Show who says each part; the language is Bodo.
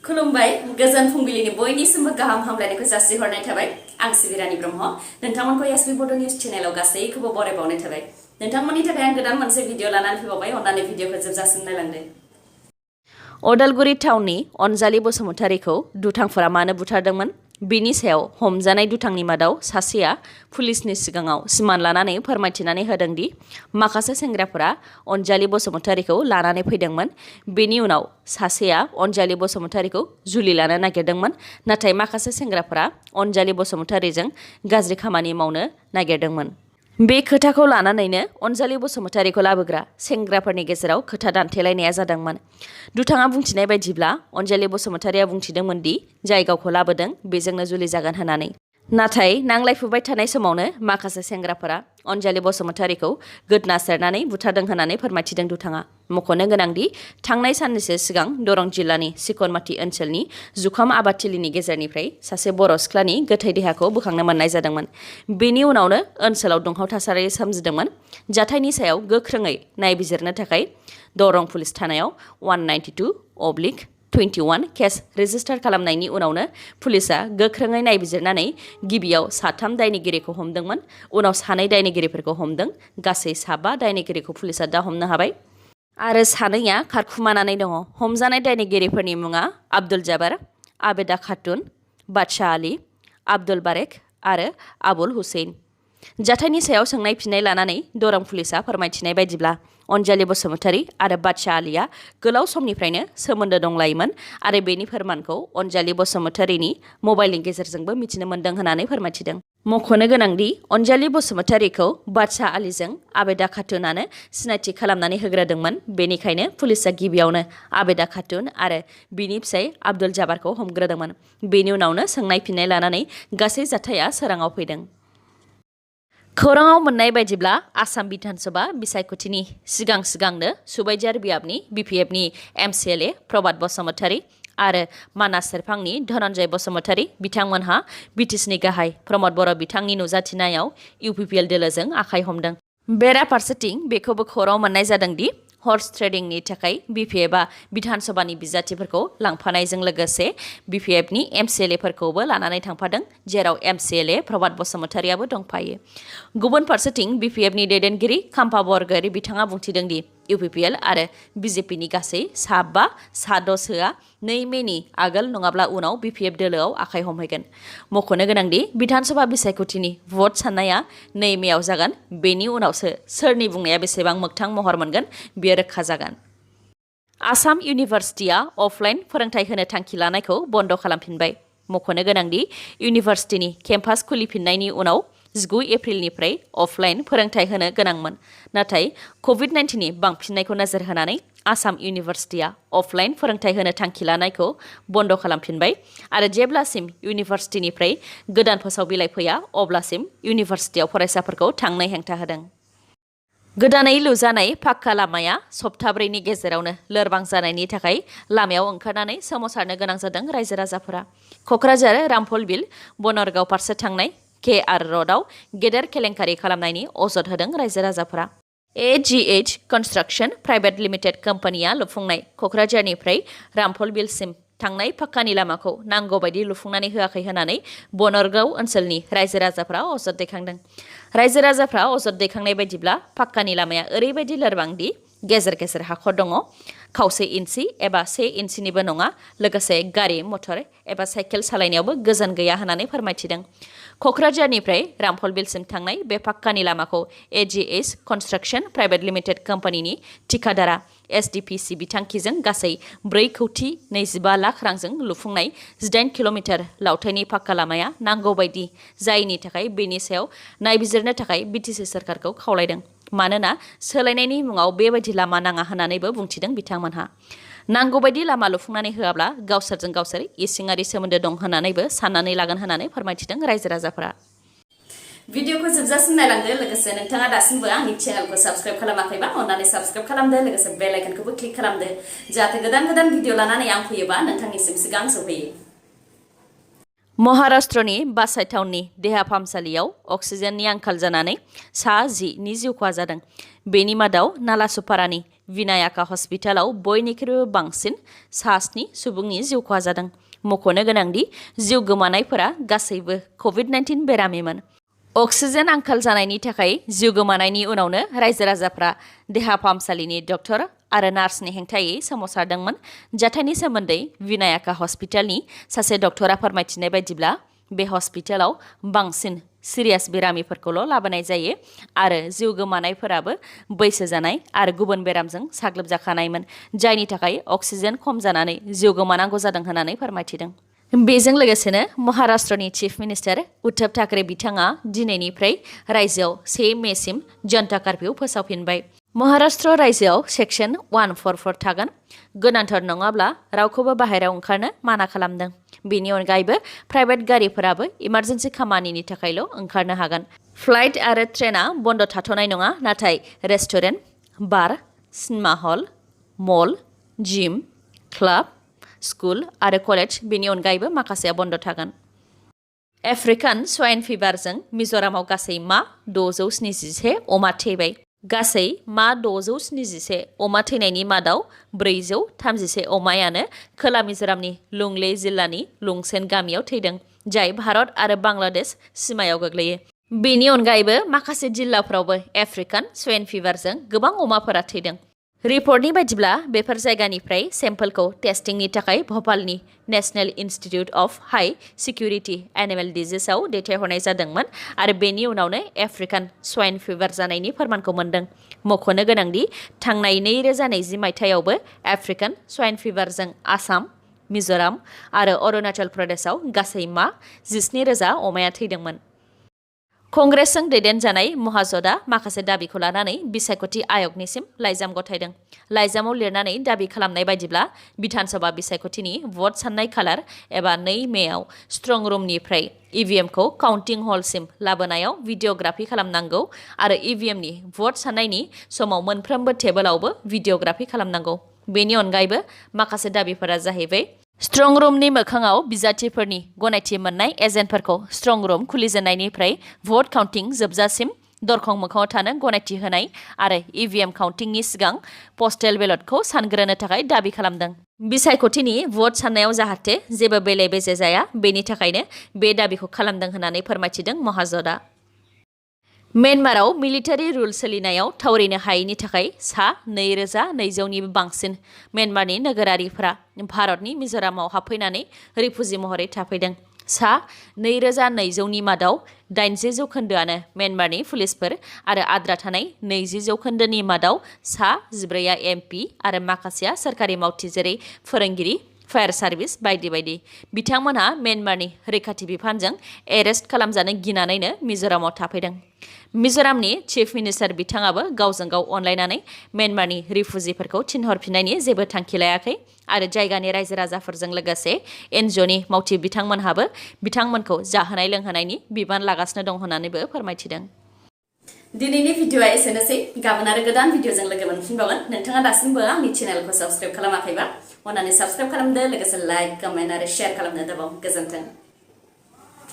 Speaker 1: खुलुमबाय गोजोन फुंबिलिनि बयनिसिमबो गाहाम हामलायनायखौ जासिहरनाय थाबाय आं सिबिरानि ब्रह्म नोंथांमोनखौ sbbodonews चेनेलाव गासैखौबो बरायबावनाय थाबाय नोंथांमोननि थाखाय आं गोदान मोनसे भिडिअ लानानै फैबावबाय अन्नानै भिडिअखौ जोबजासिम नायलांदो अदालगुरि टाउननि अनजालि बसुमतारीखौ दुथांफोरा मानो बुथारदोंमोन बिनि सायाव हमजानाय दुथांनि मादाव सासेया पुलिसनि सिगाङाव सिमान लानानै फोरमायथिनानै होदों दि माखासे सेंग्राफोरा अनजालि बसुमतारीखौ लानानै फैदोंमोन बेनि उनाव सासेया अनजालि बसुमतारीखौ जुलि लानो नागिरदोंमोन नाथाय माखासे सेंग्राफोरा अनजालि बसुमतारीजों गाज्रि खामानि मावनो नागिरदोंमोन बे खोथाखौ लानानैनो अनजालि बसुमतारीखौ लाबोग्रा सेंग्राफोरनि गेजेराव खोथा दान्थेलायनाया जादोंमोन दुथाङा बुंथिनाय बायदिब्ला अनजालि बसुमतारीया बुंथिदोंमोन दि जाय गावखौ लाबोदों बेजोंनो जुलि जागोन होननानै नाथाय नांलायफुबाय थानाय समावनो माखासे सेंग्राफोरा अनजालि बसुमतारीखौ गोदना सेरनानै बुथारदों होननानै फोरमायथिदों दुथाङा मख'नो गोनांदि थांनाय साननैसो सिगां दरं जिल्लानि सिकनमाथि ओनसोलनि जुखाम आबादथिलिनि गेजेरनिफ्राय सासे बर' सिख्लानि गोथै देहाखौ बोखांनो मोननाय जादोंमोन बेनि उनावनो ओनसोलाव दुंहाव थासारि सोमजिदोंमोन जाथायनि सायाव गोख्रोङै नायबिजिरनो थाखाय दरं पुलिस थानायाव 192/21 केस रेजिस्टार खालामनायनि उनावनो पुलिसा गोख्रोङै नायबिजिरनानै गिबियाव साथाम दायनिगिरिखौ हमदोंमोन उनाव सानै दायनिगिरिफोरखौ हमदों गासै 7 दायनिगिरिखौ पुलिसा दा हमनो हाबाय आरो सानैया खारखुमानानै दङ हमजानाय दायनिगिरिफोरनि मुङा आब्दुल जाबार आबेदा खातुन बादशाह आली आब्दुल बारेक आरो आबुल हुसैन जाथायनि सायाव सोंनाय फिननाय लानानै दरं पुलिसा फोरमायथिनाय बायदिब्ला अनजालि बसुमतारी आरो बादशाह आलीया गोलाव समनिफ्रायनो सोमोन्दो दंलायोमोन आरो बेनि फोरमानखौ अनजालि बसुमतारीनि मबाइलनि गेजेरजोंबो मिथिनो मोन्दों होननानै फोरमायथिदों मख'नो गोनांदि अनजालि बसुमतारीखौ बादशाह आलीजों आबेदा खातुनानो सिनायथि खालामनानै होग्रोदोंमोन बेनिखायनो पुलिसा गिबियावनो आबेदा खातुन आरो बिनि फिसाय आब्दुल जाबारखौ हमग्रोदोंमोन बेनि उनावनो सोंनाय फिननाय लानानै गासै जाथाया सोराङाव फैदों खौराङाव मोननाय बायदिब्ला आसाम बिधानसभा बिसायख'थिनि सिगांनो सुबाइजार बियाबनि BPFनि MCLA प्रभात बसुमतारी आरो मानास सेरफांनि धनन्जय बसुमतारी बिथांमोनहा BTSनि गाहाय प्रमद बर' बिथांनि नुजाथिनायाव UPPL दोलोजों आखाइ हमदों बेराफारसेथिं बेखौबो खौराङाव मोननाय जादों दि हर्स ट्रेडिंनि थाखाय BPFआ बिधानसभानि बिजाथिफोरखौ लांफानायजों लोगोसे BPFनि MCLAफोरखौबो लानानै थांफादों जेराव MCLA प्रभात बसुमतारीयाबो दंफायो गुबुन फारसेथिं BPFनि दैदेनगिरि खाम्फा बरगयारी बिथाङा बुंथिदों दि UPPL आरो BJPनि गासै 7-6सोआ 2 मेनि आगोल नङाब्ला उनाव BPF दोलोआव आखाइ हमहैगोन मख'नो गोनांदि बिधानसभा बिसायख'थिनि भट साननाया 2 मेआव जागोन बेनि उनावसो सोरनि बुंनाया बेसेबां मोगथां महर मोनगोन बेयो रोखा जागोन आसाम इउनिभार्सिटिया अफलाइन फोरोंथाय होनो थांखि लानायखौ बन्द खालामफिनबाय मख'नो गोनांदि इउनिभार्सिटिनि केम्पास खुलिफिननायनि उनाव 19 एप्रिलनिफ्राय अफलाइन फोरोंथाय होनो गोनांमोन नाथाय COVID-19नि बांफिननायखौ नोजोर होनानै आसाम इउनिभार्सिटिया अफलाइन फोरोंथाय होनो थांखि लानायखौ बन्द खालामफिनबाय आरो जेब्लासिम इउनिभार्सिटिनिफ्राय गोदान फोसाव बिलाइ फैया अब्लासिम इउनिभार्सिटियाव फरायसाफोरखौ थांनो हेंथा होदों गोदानै लुजानाय पाक्का लामाया सप्ताब्रैनि गेजेरावनो लोरबां जानायनि थाखाय लामायाव ओंखारनानै सोमावसारनो गोनां जादों रायजो राजाफोरा क'क्राझार रामफलबिल बनरगाव फारसे थांनाय KR र'डआव गेदेर केलेंकारि खालामनायनि अजद होदों रायजो राजाफोरा AGH कन्स्ट्राक्शन प्राइभेट लिमिटेड कम्पानिया लुफुंनाय क'क्राझारनिफ्राय रामफलबिलसिम थांनाय पाक्कानि लामाखौ नांगौ बायदि लुफुंनानै होआखै होननानै बनरगाव ओनसोलनि रायजो राजाफोरा अजद दैखांदों रायजो राजाफोरा अजद दैखांनाय बायदिब्ला पाक्कानि लामाया ओरैबायदि लोरबां दि गेजेर गेजेर हाखर दङ खावसे इन्सि एबा 1 इन्सिनिबो नङा लोगोसे गारि मटर एबा साइकेल सालायनायावबो गोजान गैया होननानै फोरमायथिदों क'क्राझारनिफ्राय रामफलबिलसिम थांनाय बे पाक्कानि लामाखौ AGH कन्स्ट्राक्शन प्राइभेट लिमिटेड कम्पानिनि ठिकादारा SDPC बिथांखिजों गासै 4,25 लाख रांजों लुफुंनाय 18 किल'मिटार लावथायनि पाक्का लामाया नांगौ बायदि जायनि थाखाय बेनि सायाव नायबिजिरनो थाखाय BTC सोरखारखौ खावलायदों मानोना सोलायनायनि मुङाव बेबायदि लामा नाङा होननानैबो बुंथिदों बिथांमोनहा नांगौ बायदि लामा लुफुंनानै होआब्ला गावसोरजों गावसोर इसिङारि सोमोन्दो दं होननानैबो साननानै लागोन होननानै फोरमायथिदों रायजो राजाफोरा भिडिअखौ जोबजासिम नायलांदो लोगोसे नोंथाङा दासिमबो आंनि चेनेलखौ साबस्क्राइब खालामाखैबा अन्नानै साबस्क्राइब खालामदो लोगोसे बेल आइकनखौबो क्लिक खालामदो जाहाथे गोदान भिडिअ लानानै आं फैयोबा नोंथांनिसिम सिगां सौहैयो महाराष्ट्रनि बासाइ टाउननि देहा फाहामसालियाव अक्सिजेननि आंखाल जानानै सा 10 नि जिउ खहा जादों। बेनि मादाव नालासोपारानि विनायका हस्पिटालाव बयनिख्रुइबो बांसिन सा 7 सुबुंनि जिउ खहा जादों। मख'नो गोनांदि जिउ गोमानायफोरा गासैबो कभिड-19 बेरामिमोन। अक्सिजेन आंखाल जानायनि थाखाय जिउ गोमानायनि उनावनो रायजो राजाफ्रा देहा फाहामसालिनि डक्टर आरो नार्सनि हेंथायै सोमावसारदोंमोन। जाथायनि सोमोन्दै विनायका हस्पिटालनि सासे डक्टरा फोरमायथिनाय बायदिब्ला बे हस्पिटालाव बांसिन सिरियास बेरामिफोरखौल' लाबोनाय जायो आरो जिउ गोमानायफोराबो बैसो जानाय आरो गुबुन बेरामजों साग्लोबजाखानायमोन, जायनि थाखाय अक्सिजेन खम जानानै जिउ गोमानांगौ जादों होननानै फोरमायथिदों। बेजों लोगोसेनो महाराष्ट्रनि चिफ मिनिस्टार उद्धव ठाकरे बिथाङा दिनैनिफ्राय रायजोआव 1 मेसिम जनता कार्फ्यु फोसावफिनबाय। महाराष्ट्र रायजोआव सेक्सन 144 थागोन। गोनांथार नङाब्ला रावखौबो बाहेरायाव ओंखारनो माना खालामदों। बेनि अनगायैबो प्राइभेट गारिफोराबो इमारजेन्सि खामानिनि थाखायल' ओंखारनो हागोन। फ्लाइट आरो ट्रेना बन्द थाथ'नाय नङा, नाथाय रेस्टुरेन्ट, बार, सिनेमा हल, मल, जिम, क्लाब, स्कुल आरो कलेज बेनि अनगायैबो माखासेया बन्द थागोन। आफ्रिकान स्वाइन फिभारजों मिज'रामाव गासै 671 अमा थैबाय। गासै 671 अमा थैनायनि मादाव 431 अमायानो खोला मिज'रामनि लुंले जिल्लानि लुंसेन गामियाव थैदों, जाय भारत आरो बांलादेश सिमायाव गोग्लैयो। बेनि अनगायैबो माखासे जिल्लाफ्रावबो आफ्रिकान स्वाइन फिभारजों गोबां अमाफोरा थैदों। रिपर्टनि बायदिब्ला बेफोर जायगानिफ्राय सेम्पोलखौ टेस्टिंनि थाखाय भोपालनि national institute of high security animal डिजिजआव दैथायहरनाय जादोंमोन आरो बेनि उनावनो आफ्रिकान स्वाइन फिभार जानायनि फोरमानखौ मोन्दों। मख'नो गोनांदि थांनाय 2020 मायथाइयावबो आफ्रिकान स्वाइन फिभारजों आसाम, मिज'राम आरो अरुणाचल प्रदेशआव गासै 17,000 अमाया थैदोंमोन। कंग्रेसजों दैदेनजानाय महाजोतआ माखासे दाबिखौ लानानै बिसायख'थि आय'गनिसिम लाइजाम गथायदों। लाइजामाव लिरनानै दाबि खालामनाय बायदिब्ला बिधान सभा बिसायख'थिनि भट साननाय खालार एबा 2 मेआव स्ट्रं रुमनिफ्राय इभिएमखौ काउन्टिं हलसिम लाबोनायाव भिडिअ'ग्राफि खालामनांगौ आरो इभिएमनि भट साननायनि समाव मोनफ्रोमबो टेबोलावबो भिडिअ'ग्राफि खालामनांगौ। बेनि अनगायैबो माखासे दाबिफोरा जाहैबाय स्ट्रं रुमनि मोखाङाव बिजाथिफोरनि गनायथि मोननाय एजेन्टफोरखौ स्ट्रं रुम खुलिजेननायनिफ्राय भट काउन्टिं जोबजासिम दरखं मोखाङाव थानो गनायथि होनाय आरो इभिएम काउन्टिंनि सिगां पस्टेल बेलटखौ सानग्रोनो थाखाय दाबि खालामदों। बिसायख'थिनि भट साननायाव जाहाथे जेबो बेले बेजे जाया, बेनि थाखायनो बे दाबिखौ खालामदों होननानै फोरमायथिदों महाजोतआ। म्यानमाराव मिलिटारि रुल सोलिनायाव थावरिनो हायैनि थाखाय सा 2,200निबो बांसिन म्यानमारनि नोगोरारिफोरा भारतनि मिज'रामाव हाबफैनानै रिफुजि महरै थाफैदों। सा 2,200नि मादाव 80% म्यानमारनि पुलिसफोर आरो आद्रा थानाय 20% मादाव सा 14 एमपि आरो माखासेया सोरखारि मावथि जेरै फोरोंगिरि, फायार सार्भिस बायदि बायदि। बिथांमोनहा म्यानमारनि रैखाथि बिफानजों एरेस्ट खालामजानो गिनानैनो मिज'रामाव थाफैदों। मिज'रामनि चिफ मिनिस्टार बिथाङाबो गावजों गाव अनलायनानै म्यानमारनि रिफुजिफोरखौ थिनहरफिननायनि जेबो थांखि लायाखै आरो जायगानि रायजो राजाफोरजों लोगोसे एनजिअनि मावथि बिथांमोनहाबो बिथांमोनखौ जाहोनाय लोंहोनायनि बिबान लागासिनो दं होननानैबो फोरमायथिदों। दिनैनि भिडिअआ एसेनोसै। गाबोन आरो गोदान भिडिअजों लोगो मोनफिनबावगोन। नोंथाङा दासिमबो आंनि चेनेलखौ साबस्क्राइब खालामाखैबा अन्नानै साबस्क्राइब खालामदो, लोगोसे लाइक, कमेन्ट आरो शेयार खालामनो दाबाव। गोजोन्थों।